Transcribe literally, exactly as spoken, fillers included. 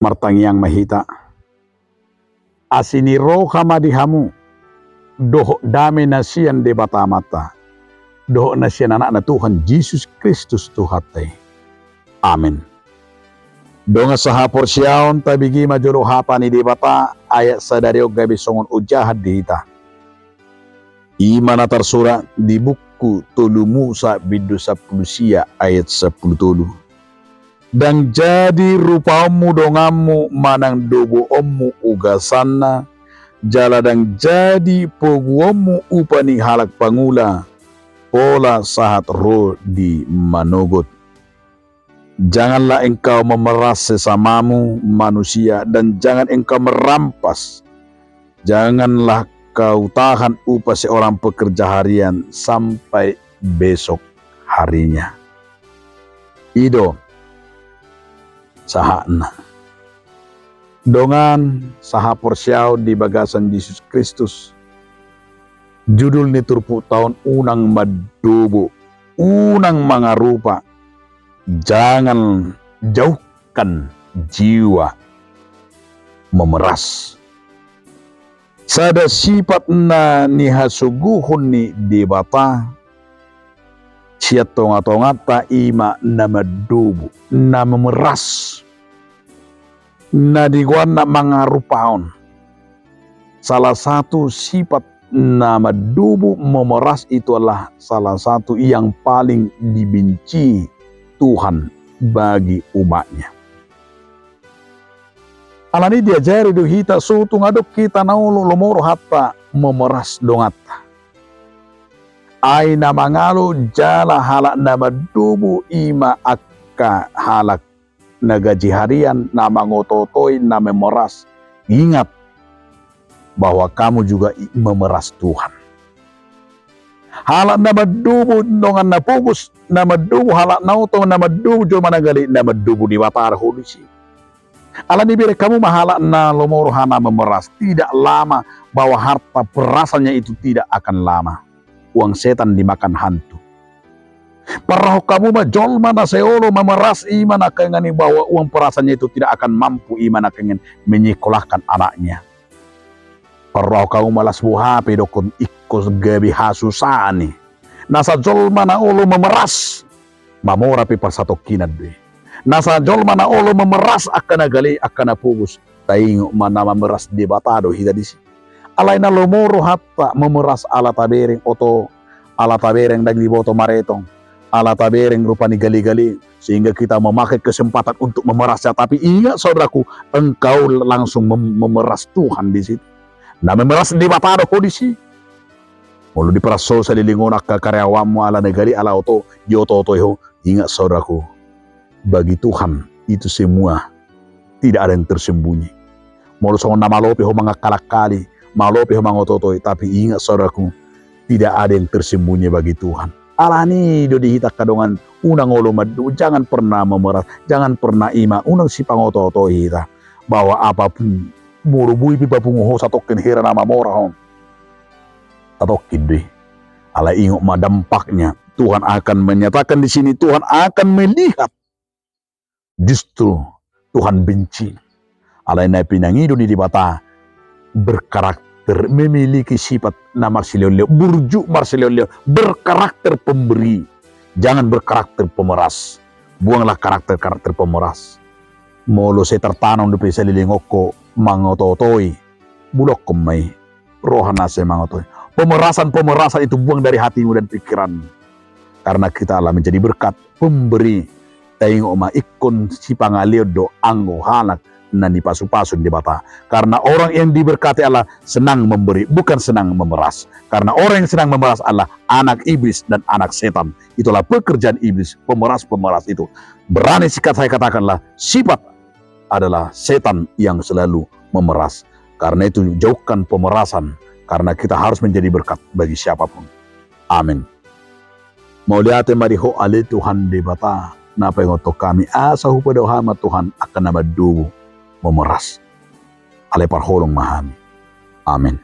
Martangiang ma hita. Asi ni roha ma di hamu dohot dame na sian Debata Amanta dohot na sian Anakna Tuhan Jesus Kristus Tuhanta i. Amen. Dongan sahaporseaon, tabege ma jolo hata ni Debata. Ayat sadari on gabe songon ojahan di hita. I ma na tarsurat di buku tolu Musa bindu sampulu sia ayat sampulu tolu. Ndang jadi rupaonmu donganmu manang doboonmu ugasanna, jala ndang jadi poguonmu upa ni halak pangula, pola sahat ro di manogot. Janganlah engkau memeras sesamamu manusia, dan jangan engkau merampas. Janganlah kau tahan upah seorang pekerja harian sampai besok harinya. I do sahatna. Dongan sahaporseaon di bagasan Jesus Kristus, judul ni turpukta on unang mandobo, unang mangarupa, jangan jauhkan jiwa memeras. Sada sipat na nihasogohon ni Debata sian tongatonganta i ma na mandobo, na memeras. Na di goarna mangarupaon. Salah satu sipat na mandobo, memeras, itu adalah salah satu yang paling dibenci Tuhan bagi umat-Nya. Alani diajari do hita, so tung adong hita na olo lomo rohanta memeras donganta. Ai na mangalo jala halak na mandobo i ma angka halak na gaji harian, na mangotootoi, na memeras. Ingat bahwa kamu juga i-, memeras Tuhan. Halak na mandobo dongan na pogos, na mandobo halak na oto, na mandobo jolma na gale, na mandobo Debata do ho disi. Alani i bereng hamu ma halak na lomo rohana memeras, tidak lama bahwa harta perasannya itu tidak akan lama. Uang setan dimakan hantu. Parrohahon hamu ma jolma na sai olo memeras i ma na kengani bahwa uang perasannya itu tidak akan mampu i ma na kengen menyekolahkan anaknya. Parrohahon hamu ma las boha pe dokkon ingkon gabe hasusaan i. Nasa jolma na olo memeras, mamora pe parsatongkinan do i. Nasa jolma na olo memeras angka na gale, angka na pogos, taingot ma na mameras Debata do hita disi. Alai na lomo rohanta memeras ala tabereng oto, ala tabereng ndang diboto maretong, ala tabereng rupani gale-gale, sehingga kita memakai kesempatan untuk memeras. Tapi ingat saudaraku, engkau langsung mem-, memeras Tuhan di situ. Na memeras Debata do ho disi. Molo diperas ho saleleng on angka karyawanmu ala na gale, ala oto, dioto-otoi ho, ingat saudaraku, bagi Tuhan itu semua tidak ada yang tersembunyi. Molo songon na malo pe ho mangakal-akali, malo pe ho mangoto-otoi, tapi ingat saudaraku, tidak ada yang tersembunyi bagi Tuhan. Alani do di hita angka dongan, unang olo mandobo, jangan pernah memeras, jangan pernah i ma, unang sipangoto-otoi hita, bahwa apapun, molo boi pe papungu ho satongkin hira na mamora ho, tatongkin do i. Alai ingot ma dampaknya, Tuhan akan menyatakan di sini, Tuhan akan melihat justru Tuhan benci. Alai na pinangido ni Debata berkarakter, memiliki sifat na marsilehon-lehon, burju marsilehon-lehon, berkarakter pemberi. Jangan berkarakter pemeras. Buanglah karakter-karakter pemeras. Molo sai tartanom dope saleleng on ho mangoto-otoi, bulongkon ma i. Roha na sai mangoto-otoi. Pemerasan-pemerasan itu buang dari hatimu dan pikiranmu. Karena kita Allah menjadi berkat, pemberi. Taingot ma, ingkon sipangaleon do anggo halak na nipasu-pasu ni Debata. Karena orang yang diberkati Allah senang memberi, bukan senang memeras. Karena orang yang senang memeras adalah anak iblis dan anak setan. Itulah pekerjaan iblis, pemeras-pemeras itu. Berani sikat-, saya katakanlah, sifat adalah setan yang selalu memeras. Karena itu, jauhkan pemerasan, karena kita harus menjadi berkat bagi siapapun. Amin. Mauliate ma di ho ale Tuhan Debata, na paingothon hami, asa hupadohon Ham ma Tuhan angka na mandobo, memeras. Alai parholong ma hami. Amin.